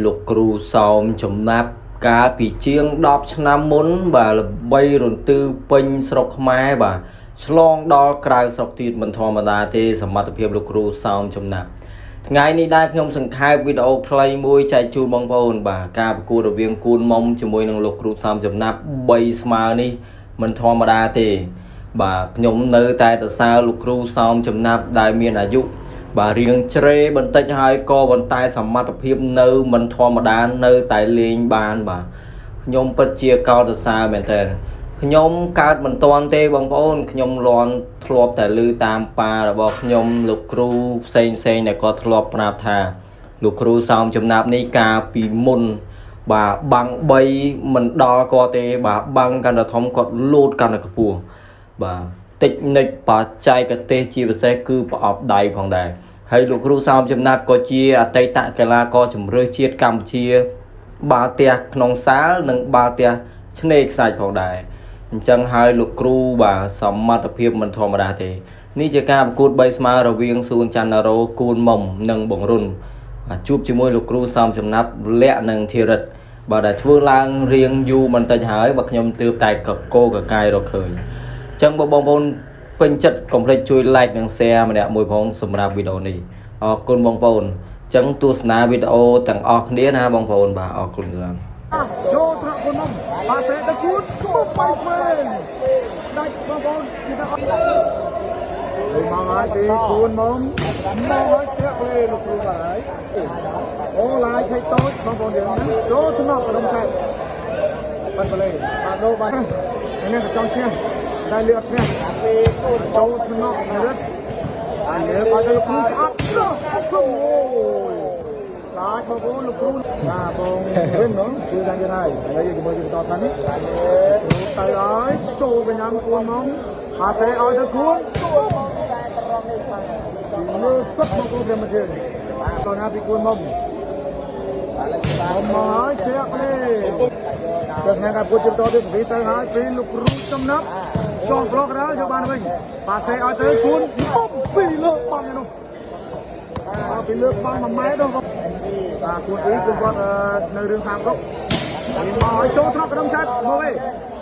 លោកគ្រូសោមចំណាប់កាលពីជាង10ឆ្នាំមុនបាទល្បីរន្ទឺពេញស្រុកខ្មែរបាទឆ្លងដល់ក្រៅស្រុកទៀតមិនធម្មតាទេសមត្ថភាពលោកគ្រូសោមចំណាប់ថ្ងៃនេះដែរខ្ញុំសង្ខេបវីដេអូខ្លីមួយចែកជូនបងប្អូនបាទការប្រកួតរវាងគួនមុំជាមួយនឹងលោកគ្រូសោមចំណាប់3ស្មើនេះមិនធម្មតាទេបាទខ្ញុំនៅតែសរសើរលោកគ្រូសោមចំណាប់ដែលមានអាយុបាទរៀងជ្រេបន្តិចហើយក៏ប៉ុន្តែសមត្ថភាពនៅមិនធម្មតានៅតែលេងបានបាទខ្ញុំពិតជាកោតសរសើរមែនទែនខ្ញុំកើតមិនទាន់ទេបងប្អូនខ្ញុំលន់ធ្លាប់តែឮតាមប៉ារបស់ខ្ញុំលោកគ្រូផ្សេងផ្សេងដែលគាត់ធ្លាប់ប្រាប់ថាលោកគ្រូសោមចំណាប់នេះកាលពីមុនបាទបាំង3មិនដល់គាត់ទេបាទបាំងកាន់តែធំគាត់លោតកាន់តែខ្ពស់បាទតិចនិចបច្ចេកទេសជាពិសេសគឺប្រអប់ដៃផងដែរហើយលោកគ្រូសោមចំណាប់ក៏ជាអតីតកីឡាករជម្រើសជាតិកម្ពុជាបាល់ទះក្នុងសាលនិងបាល់ទះឆ្នេរខ្សាច់ផងដែរអញ្ចឹងហើយលោកគ្រូបាទសមត្ថភាពមិនធម្មតាទេនេះជាការប្រកួត3ស្មើរវាងសួនច័ន្ទរោគួនមុំនិងបង្រុនបាទជួបជាមួយលោកគ្រូសោមចំណាប់លក្ខនិងធីរិតបាទដែលធ្វើឡើងរៀងយូរបន្តិចហើយបើខ្ញុំទើបតែកកកកាយរកឃើញអញ្ចឹងបើបងប្អូនពេញចិត្តកុំភ្លេចជួយ like និង share ម្នាក់មួយផងសម្រាប់វីដេអូនេះអរគុណបងប្អូនអញ្ចឹងទស្សនាវីដេអូទាំងអស់គ្នាណាបងប្អូនបាទអរគុណច្រើន ចូលត្រាក់គុណមុំបាសេទៅគួនទុំបៃឆ្វេងដាច់បងប្អូនពីថាអត់លេមកហើយពីគួនមុំមកហើយត្រាក់លេលោកគ្រូបាទហើយអូឡាយថៃតូចបងប្អូនយើងណាចូលចំណុះកដុំឆែកបាត់បលេបាទដូបាទនេះក៏ចង់ឈ្នះតែលឿនអត់ឈ្នះចូលចំណុះរឹតហើយលើកឲ្យទៅលោកគ្រូស្អាតអូយ ឡាចបងប្អូនលោកគ្រូបាទបងវិញហ្មងគឺយ៉ាងទៀតហើយឥឡូវយើងជាមួយយើងបន្តសិននេះគ្រូទៅឲ្យចូលកញ្ញាំគួនហ្មងហាសេឲ្យទៅគួនលើសុទ្ធបងប្អូនប្រិមត្តយើងតណាពីគួនមុំមុំមកហើយធាក់នេះទស្សនាការគួនជាបន្តទៀតពីទៅហើយពីលោកគ្រូចំណាប់ចងប្លុកដល់យកបានវិញប៉ាសេឲ្យទៅគួនមុំពីលើបាំងឯនោះបាទពីលើបាំង1ម៉ែត្រនោះ បាទគួនអ៊ីគឺគាត់នៅរឿងសាមកុកមកឲ្យចូលត្រង់ក្នុងឆាត់មកវិញ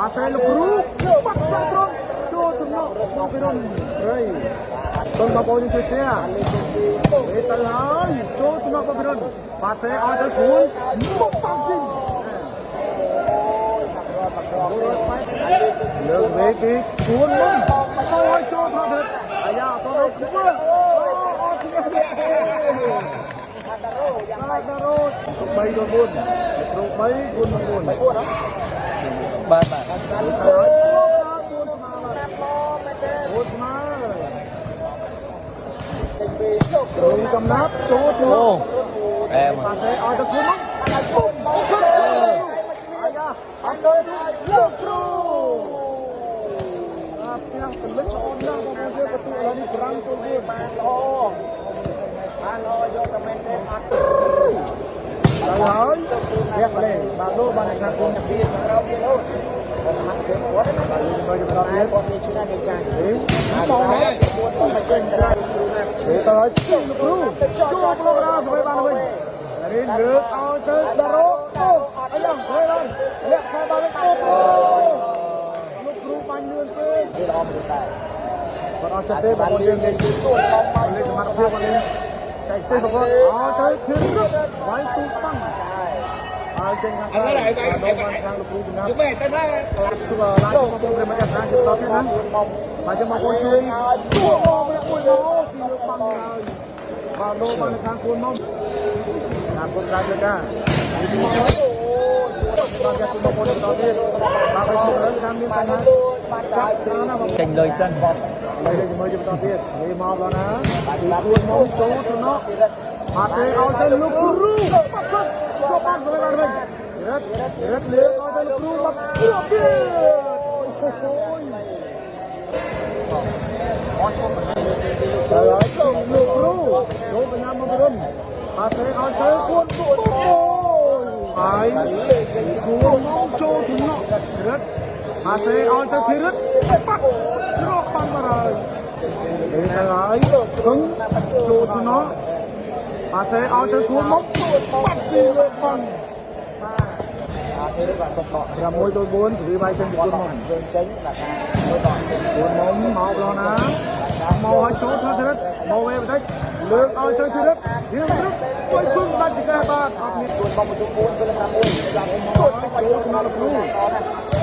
អាសេលោកគ្រូបាត់សងត្រង់ចូលទំនក់មកពីរុនរៃកូនបងប្អូនយើងជួយសៀវេទៅហើយចូលទំនក់មកពីរុនបាសេឲ្យទៅគួនមកបាំងជីលើកវេពីគួនមុំមកឲ្យចូលត្រង់ទៅអាយ៉ាអត់ទៅខ្ពស់អូអត់ឈ្នះទេ បាទដល់រត់3ដល់4គ្រូ3គួន4 3 4ហ៎ បាទបាទ ហើយ4ស្មើ4ស្មើគ្រូកំណាប់ចូលទៅ អូអែម ប៉ាសេឲ្យទៅគួនមកពុំពុំអាយ៉ាអត់ទៅលោកគ្រូអាផ្ទាំងតលិចអូនណាស់បងប្អូនយើងបន្ទូឥឡូវនេះ5ចូល4 បានល្អបានល្អយកតែមែនទេអត់ ទៅហើយរះលេបាទលោកបានខាងគុំ វាក្រោមវាលោកសមត្ថភាពគាត់ បាទយើងមើលបន្តទៀត គាត់មានឈ្នះមានចាញ់ ហេ បងហើយពួនមកចេញក្រៅគ្រូណា ទៅទៅហើយលោកគ្រូចូលប្លុករ៉ាស្វ័យបានវិញរៀនលើកឲ្យទៅដារ៉ូអូអាយ៉ាស្វ័យបានលាក់ខែបានវិញអូលោកគ្រូបាញ់លឿនពេក វាល្អមែនតែ គាត់អត់ចិត្តទេបងប្អូនយើងលេង ទួនបងមក លេងសមត្ថភាពគាត់លេងចែកទេបងប្អូនឲ្យទៅធឿនរឹកវាយទូប៉ាំងហើយចេញខាងក្រៅដល់បានខាងលោកគ្រូចំណាប់ជួបឡាយបងប្អូនប្រិមត្តអាជាបន្តទៀតណាបាទចាំបងប្អូនជួយជួបមកម្នាក់មួយមកពីលើបាំងហើយបាទលោកបានខាងគួនមកខាងគួនក្រៅលើការបាទចាំបងប្អូនបន្តទៀតបាទបងប្អូនខាងមានបញ្ហាចាប់ច្រើនណាស់បង ចេញលុយសិន ឥឡូវយើងមើលជាបន្តទៀតនេះមកដល់ណាគួនមកចូលទៅណោះអាសេឲ្យទៅលោកគ្រូបាត់គាត់ចូលបានទៅបានវិញរឹតរឹតលើកឲ្យទៅលោកគ្រូបាត់គ្រាប់ទៀតអូយទៅហើយលោកគ្រូចូលបញ្ញាមករុនអាសេឲ្យទៅគួនអូយហើយគួនមកចូលទៅណោះរឹតអាសេឲ្យទៅធីរិតបាត់គ្រាប់បានមកហើយទៅហើយគឹងចូលទៅណោះ ប៉ាសេឲ្យទៅគួនមុំបាត់ពីលើបង់ បាទអត់ទេបាទសុំដក 6ទល់4សេវីវាយចេញពី គាត់ គួនមុំ ដកជើងចេញបាទថាមើលដកចេញ គួនមុំមកដល់ណាមកឲ្យចូលធ្វើធរិតមកវេបន្តិចលើកឲ្យទៅធរិតរៀងរឹកជួយពឹងដាច់ចកេះបាទអត់មាន គួនបំបន្ទុក4គឺ6ចាប់ មកចូលក្នុងលោកគ្រូ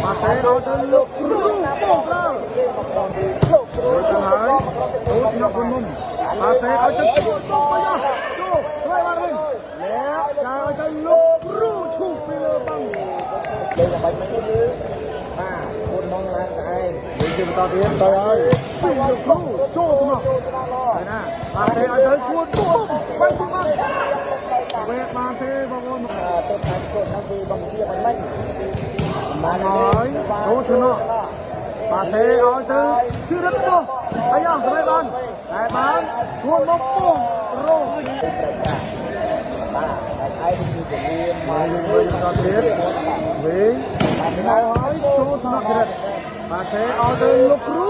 ប៉ាសេឲ្យទៅលោកគ្រូបងស្រាល លោកគ្រូ រួចទៅហើយចូលក្នុងគួនមុំប៉ាសេឲ្យទៅគួនមុំបាញ់ចូលស្វែងបានវិញលាក់ចាឲ្យទៅលោកគ្រូឈូសពីលើបង់ លេងដើម្បីមិនគឺបាទគួនមកឡើងតែឯង លេងជាបន្តទៀតទៅហើយពីលោកគ្រូចូលក្នុង ចូលច្បាស់ល្អ ហើយណាប៉ាសេឲ្យទៅគួនមុំបាយគួនបានវេបានទេបងប្អូន ទៅតាមកូនហ្នឹងគឺបងជាមិនមិញ មកហើយចូលធ្នក់ប៉ាសេឲ្យទៅគឺរឹតពោះអាយ៉ាស្វែងបានតែបានគួនមកពោះរង បាទតែស្អែកគឺពលាន មកយើងមើលបន្តទៀតវិញមកហើយចូលថ្នាក់រិតប៉ាសេឲ្យទៅលោកគ្រូ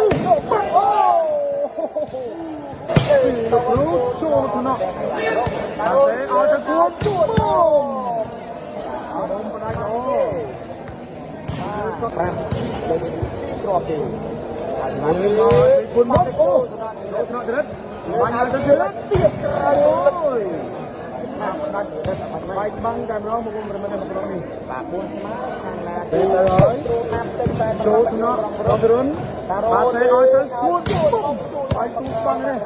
បាត់អូពីលោកគ្រូចូលថ្នាក់ប៉ាសេឲ្យទៅគួនជួបមុំមុំផ្ដាច់អូ 5លេខគ្រាប់ទេ វិញមកគួនមកអូចូលថ្នាក់រិតបាញ់ឲ្យទៅទៀតទៀតអូយ បាទដាច់ បាយបាំងតែម្ដងមកគុំប្រមិតមកក្រុមនេះ បាទ4ស្មើខាងណា ទៅទៅហើយ គ្រូណាប់ទៅតែ ចូលថ្នាក់ររុនបាសេឲ្យទៅគួនពុំបាយទូបាំងនេះ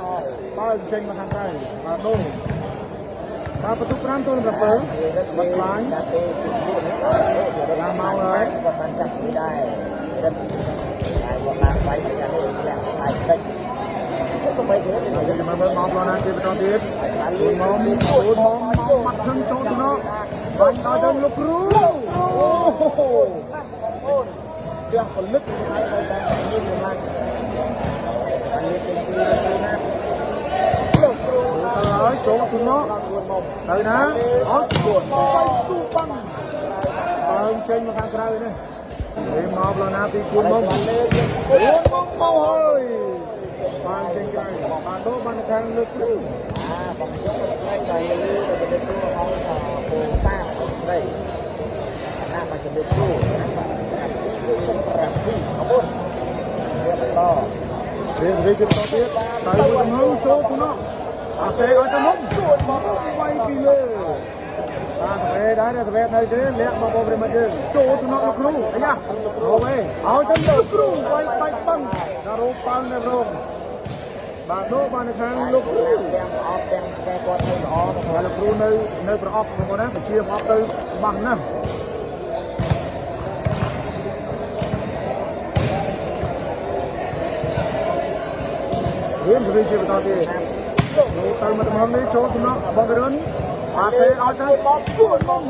បើចេញមកខាងក្រៅបាទដូរបាទបន្ទុក5ទល់7បាត់ស្លាញ់ តែទេទី4 ឡើងមកហើយ គាត់បានចាស់ស្វីដែររឹតតែគាត់ឡើងវាយប្រចាំនេះលាក់ហើយតិចជិត8ជ្រាប ហើយយើងមកមើលមកប្លណាគេបន្តទៀតគួនមុំគួនមុំមកបាត់ខឹងចូលថ្នាក់បាញ់ដល់ទៅលោកគ្រូអូ បងប្អូនជាងផលិតហើយទៅតាមមានកម្លាំងបានលេខចេញពីគ្រូណាលោកគ្រូ ទៅហើយចូលថ្នាក់ ដល់គួនមុំ ទៅណាអត់គួនបាយទូបាំងបើចេញមកខាងក្រៅនេះគេមកប្លណាពីគួនមុំ លេខ គួនមុំមកហើយបានចេញក្រៅបានដូរបានខាងលើគ្រូ អាបងខ្ញុំក៏ស្អែកតែលើទៅទៅគ្រូហងពូសាស្រីណាមកជំរាបសួរបាទគ្រូសុំ7អរគុណវាបន្ត ជាវិជាបន្តទៀតទៅមួយទំហំចូលថ្នាក់អាសេឲ្យទៅមុំជួនមកវាយពីលើតាសវេដែរសវេនៅទេលាក់មកបងប្រិមិត្តយើងចូលថ្នាក់លោកគ្រូអាយ៉ាអូវេឲ្យទៅលោកគ្រូវាយបាច់ប៉ឹងដល់រោប៉ឹងនៅរងបាទដូរបានខាងលោកគ្រូ ទាំងប្រអប់ទាំងស្កែគាត់នៅល្អបង ហើយលោកគ្រូនៅនៅប្រអប់បងប្អូនណាបញ្ជាប្រអប់ទៅច្បាស់ណាស់រៀនវិជាបន្តទៀតចូលទៅមកទំហំនេះចូលទំនាក់បងរុនអាសេឲ្យទៅបបគួនមុំ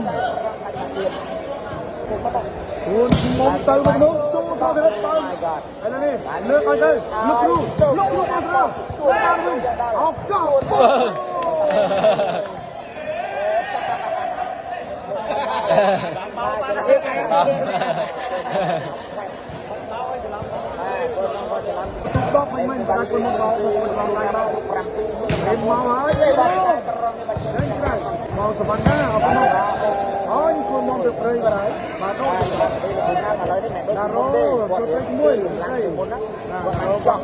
គួនមុំទៅមកនោះចូលទៅទៅទៅឥឡូវនេះលើកឲ្យទៅលោកគ្រូលោកគ្រូមកស្រាប់តាមវិញអោកោ ដកមិនមិនតែគុណមកដល់មកឆ្លងឡៃដល់ 7 រៀនមកហើយ ទេ មក បាទក្រងនេះបាទ ចេញក្រៅមកសវណ្ណាអត់មកអញគុណមកទៅព្រៃបាត់ហើយបាទ ឥឡូវនេះមិនដូច ដារ៉ូ គាត់ សុទ្ធតែមួយ ឡើង ស្រី ពីមុនណា បាទ គាត់ចង់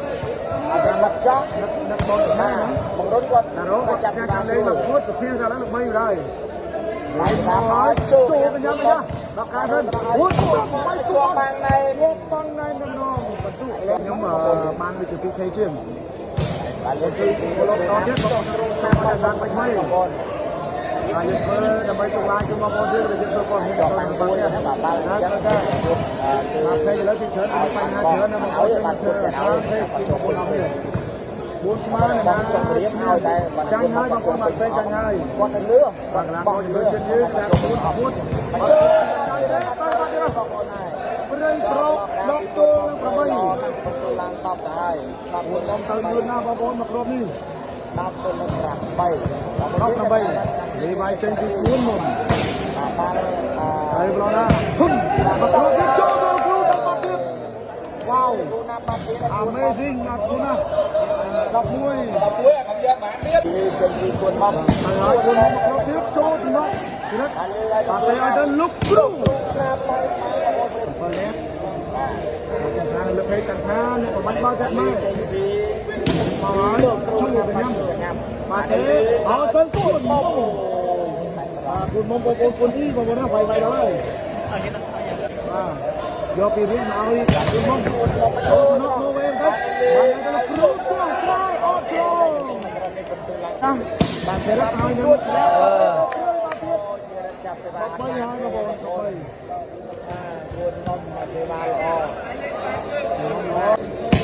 អាចារ្យមកចង់ នឹកនឹកបងណា បងរុនគាត់ ដារ៉ូគាត់ ចាប់ ស្ញាចាំលេងមកគួតសុភាដល់ឡើងល្បីបាត់ហើយ បាយតាម មក ហើយ ចូលកញ្ញាកញ្ញាដល់ការសិនអូយបាយទូ បា បា ងណែ ងបាំងណែនឹងនងបន្ទុខ្ញុំបានវាជា 2K ជាង បាទយើងគឺ ពលតទៀតបងប្អូនតាមបានសាច់ថ្មី បងប្អូន ហើយយើងធ្វើដើម្បីទុកឡាយជូនបងប្អូនយើងដែលយើងធ្វើព័ត៌មាន ច ចង់ ង់បានមួយ បានណា ណាបាទបាទ ណា អញ្ចឹង ត្រូវការបាទពេកឥឡូវពីច្រើនមានបញ្ហាច្រើនណាបងប្អូនយើងធ្វើច្រើនពេកជាងបងប្អូនអរគ្នា4ស្មើណា បងចង់រៀបឲ្យតែ ចាញ់ហើយបងប្អូនមកផ្សេងចាញ់ហើយ គាត់នៅលើ បាទកន្លងមកជំរឿជាតិយើងដាក់4 4បាទចាញ់ទេតែបាត់ទៀត បងប្អូនហើយ ព្រៃប្រោកដកទល់8 ឡើងតបទៅហើយតប បងទៅលឿនណាស់បងប្អូនមកគ្រាប់នេះ 10ទៅនឹង8 18លេបាយចេញពី4មុំ បាន ហើយប្លន់ណាធុនមកគ្រាប់ទៀតចូលចូលគ្រូទៅបាត់ទៀតវ៉ាវ គ្រូណាបាត់ទៀត Amazing ណាស់គ្រូណា11 11អាកំយកបា លើចេញពីគួនមក ហើយគូនមុំមកទៀតចូលចំណុចពិនិត្យបាសេឲ្យទៅលោកគ្រូ ក្រាបបាយបងប្អូន 7នាក់បាទខាងលើកពេចន្ទថាអ្នកប្របាច់បោតែមក ចេញពី មកហើយជួយទៅញ៉ាំ ញ៉ាំ បាសេឲ្យទៅគូនមុំបាទគូនមុំបងប្អូនគូនអ៊ីបងប្អូនណាវាយវាយដល់ហើយបាទយកពីរៀនមកឲ្យគូនមុំចូលចំណុចមកវិញទៅបាទទៅគ្រូទោះក្រោយអត់ចូលតាបាទសេរ៉ាឲ្យនឹងអឺបាទទៀត ចាប់សេវា 3ហើយបងប្អូន3 គួននំសេវាល្អ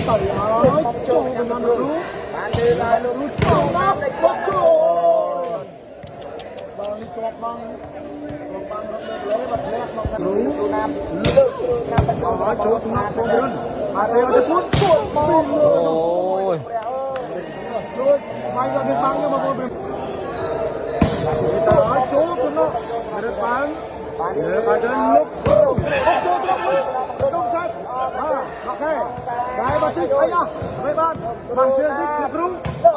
ទៅហើយចូលទៅដល់គ្រូ បានលើឡើយលោក គ្រូចូលមកចូលចូលបងនេះជាប់បងបងបានរត់លើលេបាត់ធ្លាក់មកគ្រូ គ្រូណាមលើកគ្រូណាមបញ្ចូល ចូលចូលថ្នាក់បងរុនបាសេអត់ទៅគូគូបង អូយ ព្រះអើយ ជួយវាយដល់វាបាំងបងប្អូនទៅហើយចូលទៅនោះរត់បាំងលើបាទៅលុបចូលទៅដុំឆាត់បាទអូខេតែបើតិចអីអស់មិនបានបានជឿតិចលោកគ្រូ លោ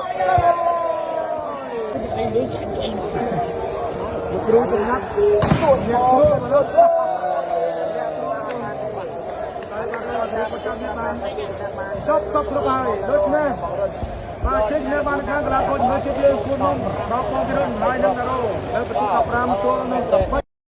កគ្រូចំណាត់អ្នកគ្រូមកលោកអ្នកគ្រូតែបានតែប្រចាំនេះបានចប់សពគ្រប់ហើយដូច្នេះបាទជិះគ្នាបានខាងកលាកូនជំនឿជាតិយើងគួរមុំដល់បងពិរុនហើយនឹងតារ៉ូនៅបន្ទុក15ទល់នឹង8។